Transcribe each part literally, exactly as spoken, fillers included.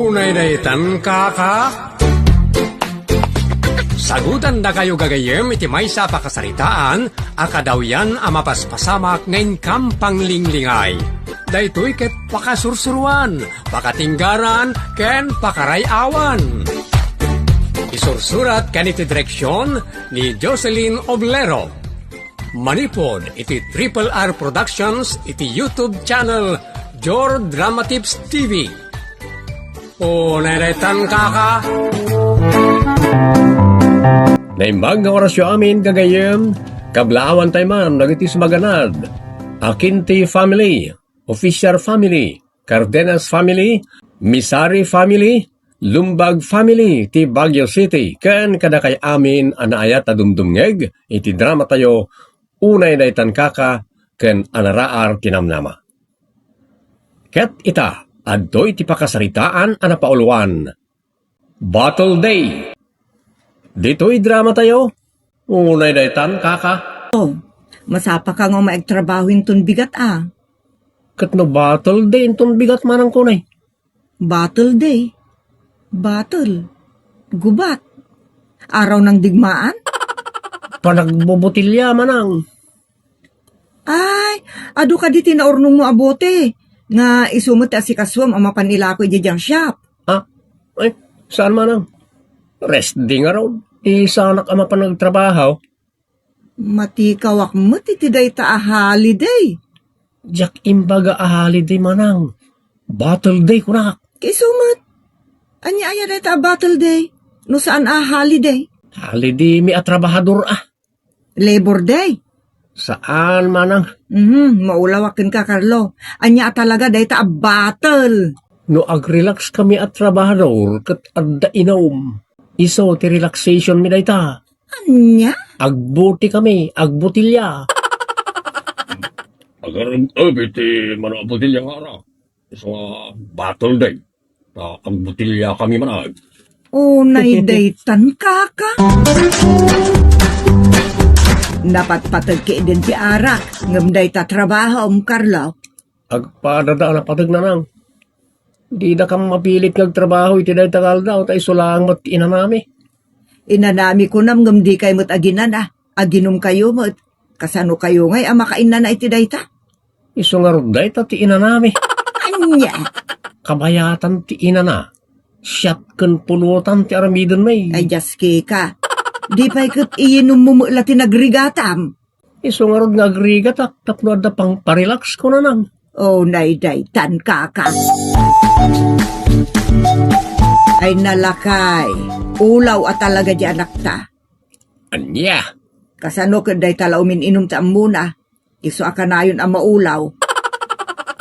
Unay daytan, kaka? Sagutandakayo gagayyem iti maysa a pakasaritaan a kadawyan a mapaspasamak nga inkam panglinglingay. Daytoy ket pakasursuruan, pakatinggaran, ken pakaray-awan. Isursurat ken iti direksyon ni Jocelyn Oblero. Manipud iti Triple R Productions iti YouTube channel Jor Drama Tips T V. Unay daytan, kaka? Naimbag nga orasyo amin, gagayyem, kablaawan tayo man dagiti sumaganad. Akinti family, Official family, Cardenas family, Misari family, Lumbag family ti Baguio City, ken kadakay amin a naayat a dumdumngeg iti drama tayo, Unay daytan, kaka, ken Anaraar ti Namnama. Ket ita, adtoy ti pakasaritaan a napauluan. Battle Day. Ditoy drama tayo. Unay daytan, kaka. Oh, masapaka nga umay agtrabaho inton bigat a. Ket no battle day inton bigat manang kunay? Battle day. Battle. Gubat. Araw nang digmaan? Panagbubutilya manang. Ay, adu kadi ti naurnongmo a bote, nga isu met ti asikasuam a mapan ilako idiay junk shop. Ah, ay, saan manang? Rest day ngarud. Ti saanak a mapan agtrabaho. Matikawak met iti dayta a holiday. Diak imbaga a holiday manang. Battle day kunak. Isu met. Ania aya dayta a battle day? No saan a holiday? Holiday mi a trabahador a. Labor Day? Saan manang. Mhm, maulawak kenka, Carlo. Ania a talaga dayta a battle? No agrelaxkami a trabahador ket adda inum, isu ti relaxation mi dayta. Ania? Agbuti kami, agbutilya. Agarag-abi ti mano a butilya nga arak. Isu nga battle day. Ta agbutilya kami man. Unay daytan, kaka. Napatpateg ketdin ti arak, ngem dayta trabahom, Carlo. Agpadada a napateg nanang. Didakam mapilit nga agtrabaho iti dayta nga aldaw, ta isu laeng met ti inanami. Inanami kunam ngem dikay met aginana. Aginumkayo met. Kasanokayo ngay a makainnana iti dayta? Isu ngarud dayta ti inanami. Ania? Kabayatan ti inana. Siat ken pulotan ti aramidenmi. Ay, diaskika. Di pay ket iyinummo met la ti nagrigatam. Isu ngarud nga agrigatak tapno adda pangparelax ko nanang. Oh, unay daytan, kaka. Ay, nalakay. Ulaw a talaga di anakta. Ania? Kasano ket dayta la umin-inum ti ammona? Isu a kanayon a maulaw.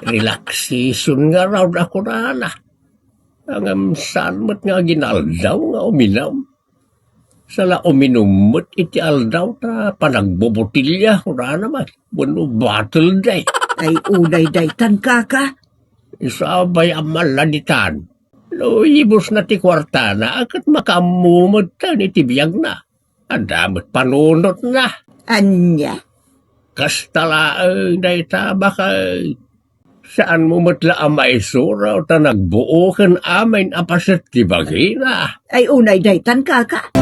Relaxation ngarud a kunana. Ngem saan met nga aginaldaw nga uminum. Sala uminum met iti aldaw ta panagbubutilya, kunana met. Wenno battle day. Ay, unay daytan, kaka. Isu a bay-am a laditan. No ibusna ti kuartana, ket makaammo met iti biagna. Adda met panunotna. Ania? Kasta laeng dayta, bakay. Saanmo met la a maisuro ta nagbuo ken amin a paset ti bagina. Ay, unay daytan, kaka.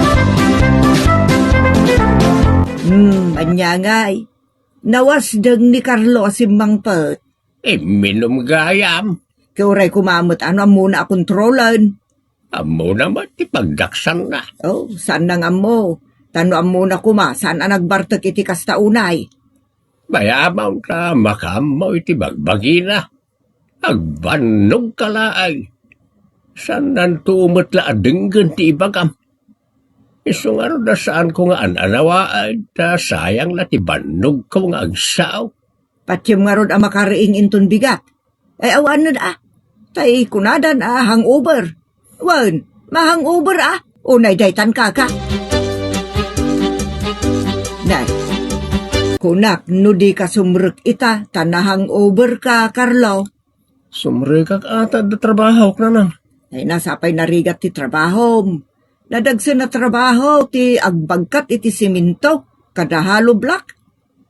Hmm, ania ngay? Nawasdeng ni Carlo a simmangpet. Imminum gayam. Ket uray koma met no ammona a kontrolen. Ammona met ti pagdaksanna. Oh, saan nga ammo. Ta no ammona koma, saan a nagbartek iti kasta unay. Bay-amon ta makaammo iti bagbagina. Agbannogka laeng. Saannanto met la a denggen ti ibagam. Isu ngarud a saanko nga an-anawaen, ta sayang la ti bannogko nga agsao. Patiem ngarud a makariing inton bigat. Ay, awanen a. Tay kunadan a hangover. Wen, mahangover a. Unay daytan, kaka. Nay, kunak no dika sumrek ita, ta nahangover ka, Carlo. Sumrekak ata da trabahok, nanang. Ay, nasa pay narigat ti trabahom. Nadagsen a trabaho ti agbagkat iti simento, kada hollow block.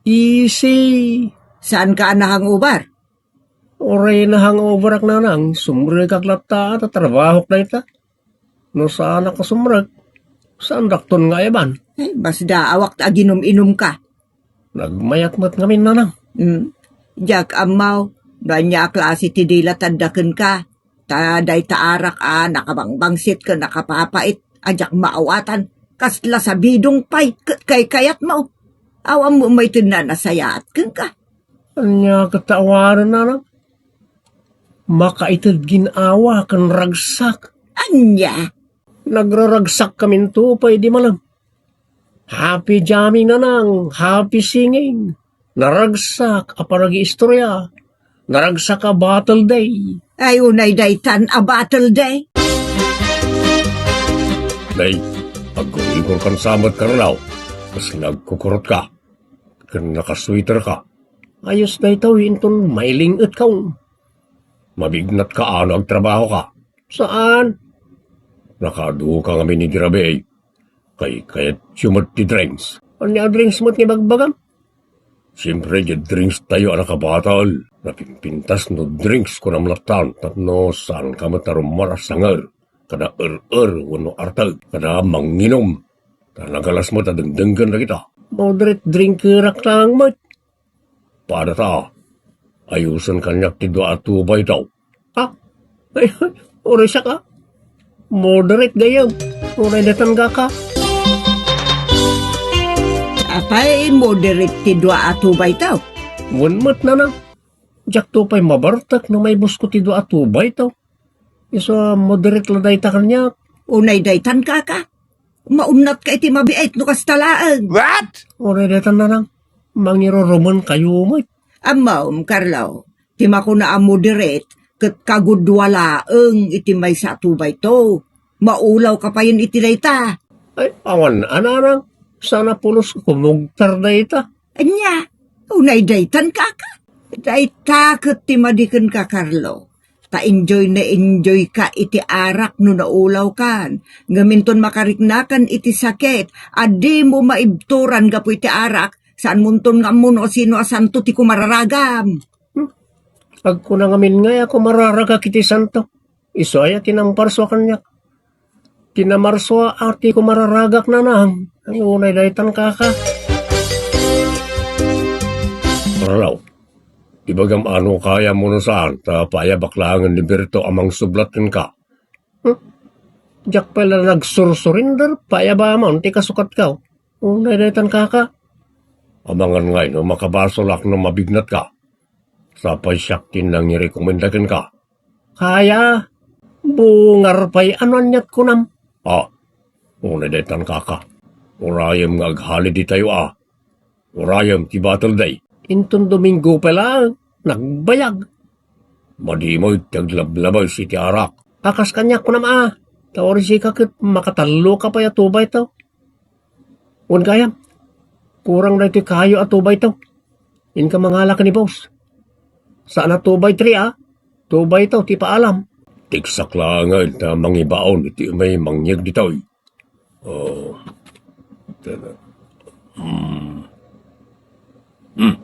Easy. Saan ka a nahangover? Uray na hangoverak, nanang, sumrekak latta ta trabahok dayta. No saanak a sumrek, saandakton nga aeban. Eh, basdaawak ta aginum-inumka. Nagmayat met ngamin, nanang. Hmm. Diak ammo, no ania a klase ti dila ti adda kenka. Ta dayta arak a nakabangbangsit ken nakapapait a diak maawatan. Kasla sabidong pay ket kaykayatmo. Awan mo mayten a nasayaat kenka. Ania ket ta awanen, nanang? Makaited gin-awa ken ragsak. Ania? Nagraragsak kaminto pay di malem. Happy jamming, nanang, happy singing. Naragsak a panagiistorya. Naragsak a battle day. Ay, unay daytan a battle day. Nay, agguigor kan samet, Karlaw. Kas nagkukurotka. Ken nakasweater ka. Ayos daytoy inton mailing-etka. Mabignat ka a no agtrabaho ka. Saan? Nakaadu ka ngamin idi rabii. Kaykayatyo met ti drinks. Ania a drinks met nga ibagbagam? Siempre, diay drinks tayo a nakabatel. Napimpintas no drinks kunam lattan tapno saan ka met a rummuar a sanger. Kada er-er wenno arteg. Kada manginom. Ta nagalas met a dengdenggen dagita. Moderate drinkerak laeng met. Pada ta, ayusen kaniak ti dua a tubayto. Ha? Ay, uray siak a. Moderate gayam. Uray daytan kaka. Apay, moderate ti dua a tubayto? Wen met, nanang. Diakto pay mabartek no maibusko ti dua a tubayto. Isu a moderate la dayta kaniak. Unay daytan, kaka. Maunnatka iti mabiit no kasta laeng. What? Uray daytan, nanang. Mangirurumen kayo met. Ammom, Carlo, ti makuna a moderate ket kagudua laeng iti maysa a tubayto. Maulawka payen iti dayta. Ay, awan a, nanang. Saan a pulos kumugtar dayta. Ania? Unay daytan, kaka? Dayta ket ti madi kenka, Carlo. Ta enjoy na enjoy ka iti arak no naulawkan. Ngem inton makariknakan iti sakit a dimo maibturan gapu iti arak, saanmonton nga ammo no sino a santo ti kumararagam. Hmm. Agkuna ngamin ngay a kumararagak iti santo. Isu aya ti namparsuak kaniak? Ti namparsuak a ti kumararagak, nanang. Ay, unay daytan, kaka. Carlo, ibagam a no kayam wenno saan, ta paayabak laengen ni Berto a mangsublat kenka. Hmm? Diak pay la nagsursurinder, paayabamon ti kasukatko. Unay daytan, kaka. Amangan ngay no makabasolak no mabignat ka. Sapay siak ti nangirekomenda kenka. Kaya, bungar pay a no aniat kunam. Ah, unay daytan, kaka. Urayem nga aghali ditayo a. Urayem ti battle day. Inton Domingo pay laeng, nagbayag. Madi met ti aglablabes iti arak. Kakas kaniak kunam a, ta uray sika ket makatalloka pay a tubayto. Wen gayam, kurang daytoy kayo a tubayto. Inka mangala ken ni boss. Saan a two by three a, tubayto ti paalam. Tiksak laengen ta mangibaon iti umay mangyeg ditoy. Oh. Hmm. Hmm.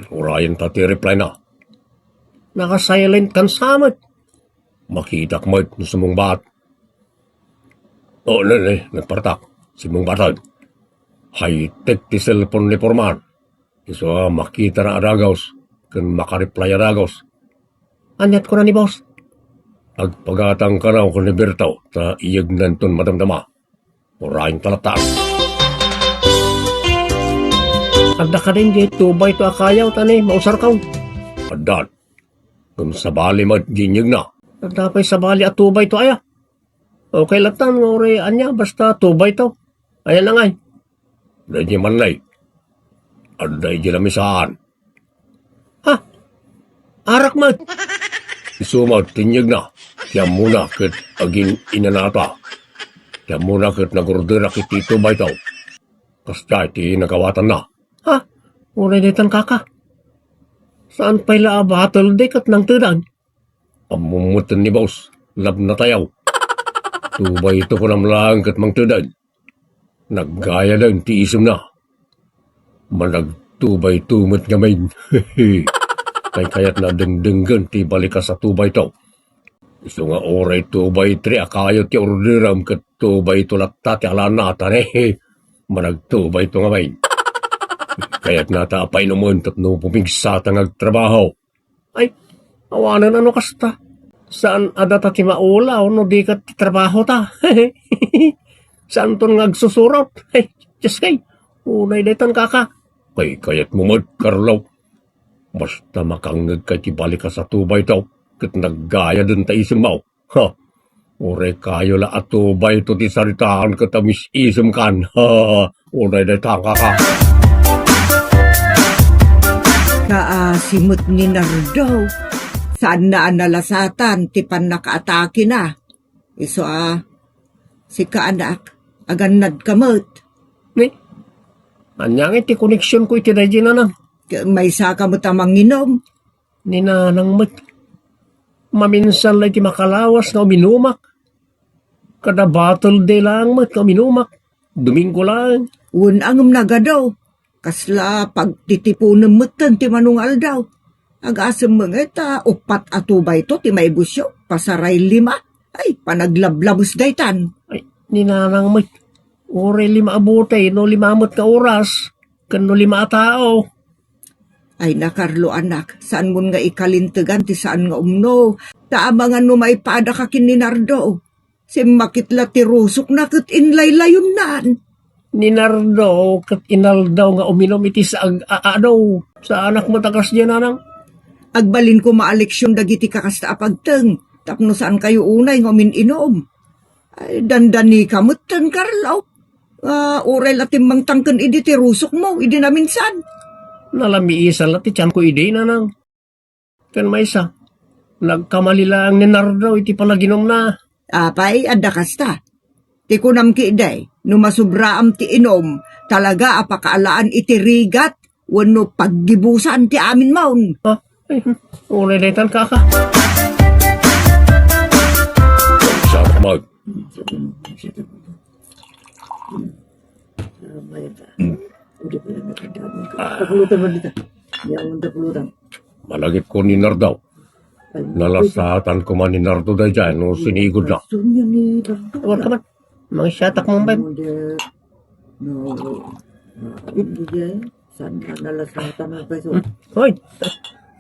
Urayen ta ti reply na. Naka-silent kan sa met. Makitak met no sumungbat. Oh, ne, ne, nagpartak. Sumungbat. High-tech ti cellphone ni Foreman. Isu a makitana a dagus, ken makareply a dagus. Aniat kuna ni boss? Agpagatang kano ken ni Berto, ta iyegna inton madamdama. Urayen ta latta. Adda kadin di tubayto a kayaw ta ni mausarkaw? Addan. Ngem sabali met di inyegna. Adda pay sabali a tubayto aya? Okay lattan nga uray ania, basta tubayto. Ayan na ngay. Daydi man lay. Adda iti lamisaan. Ha? Arak met. Isu met ti inyegna. Ti ammona ket agin-inanata. Ti ammona ket nagorderak iti tubayto. Kasta iti nagawatanna. Ha? Uray daytan, kaka. Saan pay la a battle day ket nangtedan? Ammom met ni boss, labnatayaw. Tubayto kunam laeng ket mangtedan. Naggayaden ti isemna. Managtubayto met ngamin. Kaykayatna a dengdenggen ti balikas a two by two. Isu nga uray two by three a kayo ti orderem ket two by two latta ti alanatan, eh, manag two by two ngamin. Kayatna ta a painumen tapno pumigsata nga agtrabaho. Ay, awanen a no kasta. Saan a data ti maulaw no di ket ti trabahota. Saanton nga agsusurot. Ay, Diyos kay, unay daytan, kaka. Kaykayatmo met, Carlo. Basta makangngegka iti balikas a two by two, ket naggayaden ta isemmo. Ha! Uray kayo la a two by two ti saritaan ket amis-isemkan. Ha! Uray dayta, kaka. Kaasi met ni Nardo. Saanna a nalasatan ti pannakaatakena. Isu a, sika, anak, agannadka met. Ni, ania ngay ti koneksionko iti daydi, nanang? Ket maysaka met a manginom. Ni nanang met. Maminsan la iti makalawas nga uminumak. Kada battle day laeng met nga uminumak. Domingo laeng. Wen, ngem nagadu. Kasla pagtitiponem metten ti mano nga aldaw. Agasem met nga ita, uppat a two by two ti maibusyo, pasaray lima. Ay, panaglablabes daytan. Ay, ni nanang met. Uray lima a butey, no lima met nga oras, ken no lima a tao. Ay, na, Carlo, anak, saanmon nga ikalintegan ti saan nga umno. Ta amangan no maipadaka ken ni Nardo. Simmakit la ti rusokna ket inlaylayonnan. Ni Nardo ket inaldaw nga uminom iti saag a adu. Saanak met a kasdiay, nanang. Agbalin koma a leksion dagiti kakasta a pagteng tapno saankayo unay nga umin-inom. Ay, dandanika metten, Carlo. Ah, uray la timmangtang ken idi ti rusokmo, idi naminsan. Nalamiisan la ti tianko idi, nanang. Ken maysa, nagkamali laeng ni Nardo iti panaginumna. Apay, adda kasta. Ti kunam ketdi, no masubraam ti inum, talaga a pakaalaan iti rigat wenno paggibusan ti aminmon. Ha? Ay, hmm. Uray daytan, kaka. Sarap mag- Tapulutan mo dita. Yaman tapulutan. Malagipko ni Nardo. Nalasatan koma ni Nardo daydiay no sinigod na. Awan ka man. Mangisyatak mo, bay. No, no, saan ka nalasatan mo, bay? Hoy,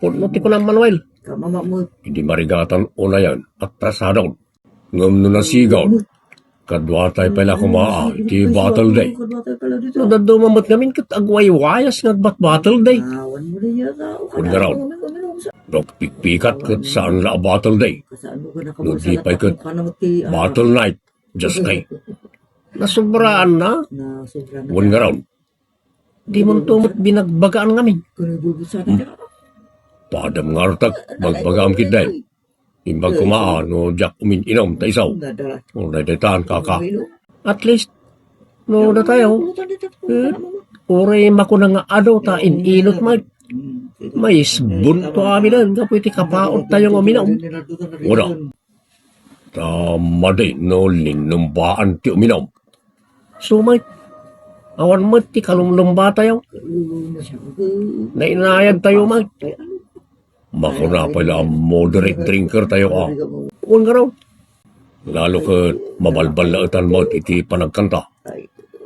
pudno ti kunam, Manuel. Kamama mo. Idi marigatan unayen, atrasadon. Ngem no nasigaw, kaduatay pay la koma iti battle day. No dadduma met ngamin ket agwaywayas nga agbat-battle day. Wen ngarud, no agpikpikat ket saan la a battle day. No di pay ket battle night, just kay. Nasubraan na. Wen ngarud, dimonto met binagbagaan ngamin. Padam ngarud, bagbagaam ketdi. Imbag koma no diak umin-inom ta isu. Uray daytan, kaka. At least, no datayo, eh, uray makuna nga adu ta in-inut met. Maisbunto amiden gapu iti kapaut tayo nga uminom. Wala. Ta madi no linumbaan ti uminom. Isu met, awan met ti kalumlumba tayo. Nainayad tayo met. Makuna pay la a moderate drinker tayo, a. Wen ngarud, lalo ket mabalballaetan met iti panagkanta.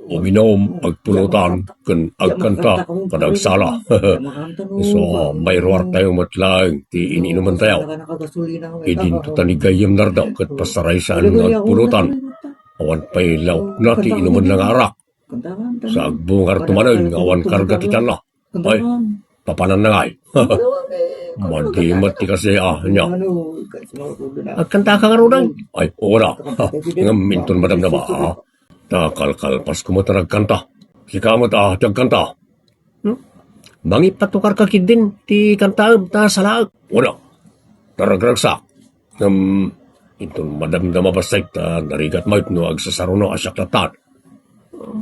Uminom, agpulutan, ken agkanta kada agsala. Isu a, mairuar tayo met laeng ti in-inuman tayo. Idinto ta ni gayyem Nardo ket pasaraysaen nga agpulutan. Awan pay la ukna ti inumenna nga arak. Sa agbungar tumanen nga awan karga ti tianna. Ay, papananna ngay. Madi met ti kasi, a, nia. Agkantaka ngaruden? Ay, wen a. Ngem inton madamdama, a. Ta kalkalpasko met a nagkanta. Sika met, a, ti agkanta. Hmm? Mangipatukarka ketdin ti kantaem ta salaek. Wen a. Taragragsak. Ngem, inton madamdama bassit ta narigat met no agsasaruno a siak latta.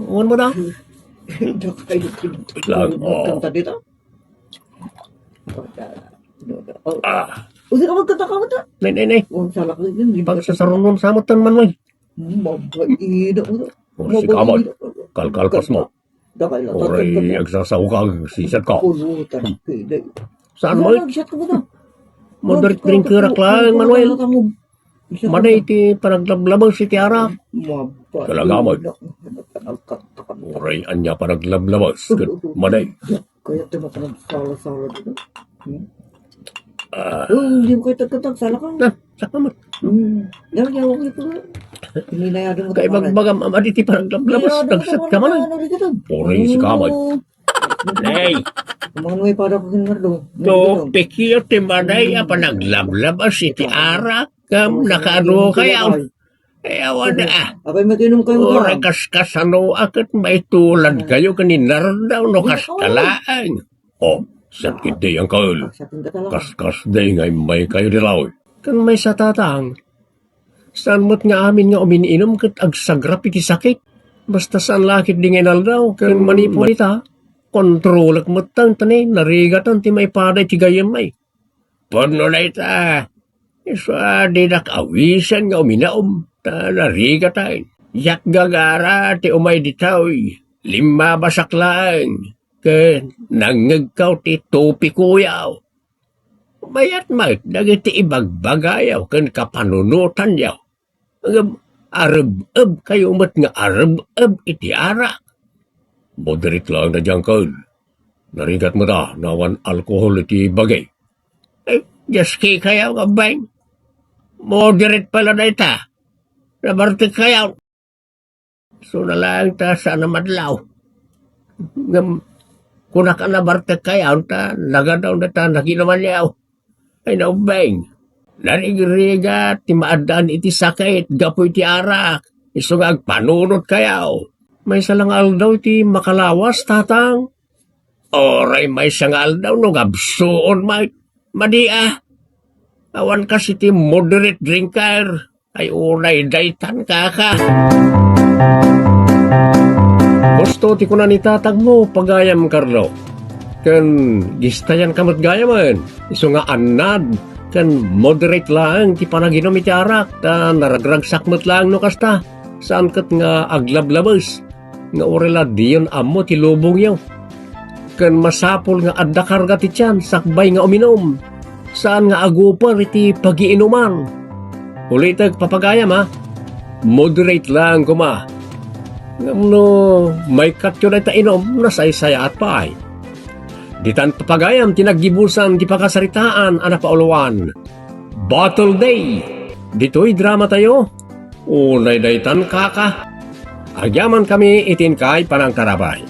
Wen met a. Lang, o. Kanta dita. Ah. Usi ka magkanta ka, mata? Nay, nay, nay. Wen, salak din, di ba? Pagsasarunon sa met tan, Manuel. Mabait, o. O, sika met. Kalkalpas mo. Dakay la, uray, agsasaw ka, agsisiat ka. Pulutan, pwede. Saan mo? Moderate drinker ka laeng, Manuel. Madi ti panaglablabes iti arak. Talaga, Manuel. Uray ania panaglablabes ket madi. Kaya ti mapanag sala-sala dito. Hmm? Ah. Oh, hindi mo kayo tagkatag, sala ka. Na, saka mo. Hmm. Yan, yawa ko ito. Hindi na yadong Kay bagbagam, ama, di ti panaglablabas, nagsat ka man. Ano, ano, ano, ano, Puri si kamay. Hey! Ang mga nuwi para ko kinardo. To, pikiyo ti maday, a panaglablabas, iti arak, kam, nakaano kayo. Eh, awan, ah. Apay, makinom kayo, Ora, ah. Kas-kasano, akat maitulad kayo, kaninardaw, no, kas talaang. Oh, sakit di ang kaul. Sakit ka talaga. Kaskas di nga imay kayo di law. Kan may sa tatang. Saan met nga amin nga umin-inom ket agsagrap iti sakit? Basta saan lakit di nga inaldaw, ken manipud ita, kontrolek met tan tani, narigatan ti maipada iti gayyem ay. Pudno dayta, isu a dinak awisen nga uminum, ta narigatan. Diak gagara ti umay ditoy, limmabasak laeng, ken nangngegkaw ti tupikoyaw. Mayat met dagiti ibagbagayaw ken kapanunotanyaw. Ngem areb-eb kayo met nga areb-eb iti arak. Moderate laeng dayta, uncle. Narigat met a, no awan alkohol iti bagi. Eh, just kikayaw nga beng. Moderate pala dayta. Nabartek kayaw. Suna laeng ta saan a madlaw. Ngem, kunak a nabartek kayaw ta nagadaw na ta naginuman yaw. Ay, naubeng. Narigrigat ti maaddaan iti sakit gapu iti arak. Isu nga agpanunot kayaw. Maysa la nga aldaw ti makalawas, tatang. Oray maysa nga aldaw no gabsuon met. Madi a. Awan kas iti moderate drinker. Ay, unay daytan, kaka. Gusto ti kuna ni tatagmo, pagayam Carlo. Ken gistayan ka met gayamen. Isu nga annad ken moderate laeng ti panaginum iti arak, ta naragragsak met laeng no kasta. Saan ket nga aglablabes. Nga uray la diyon ammo ti lubongyo. Ken masapul nga adda karga ti tiyan sakbay nga uminum. Saan nga aguper iti pagiinuman. Ulitek, papagayam, a. Moderate laeng koma. Ngem no maikatyo dayta inum, nasaysayaat pay. Ditan, papagayam, ti naggibusan ti pakasaritaan a napauluan. Bottle Day. Ditoy dramatayo. Unay daytan, kaka. Agyamankami iti inkay panangtarabay.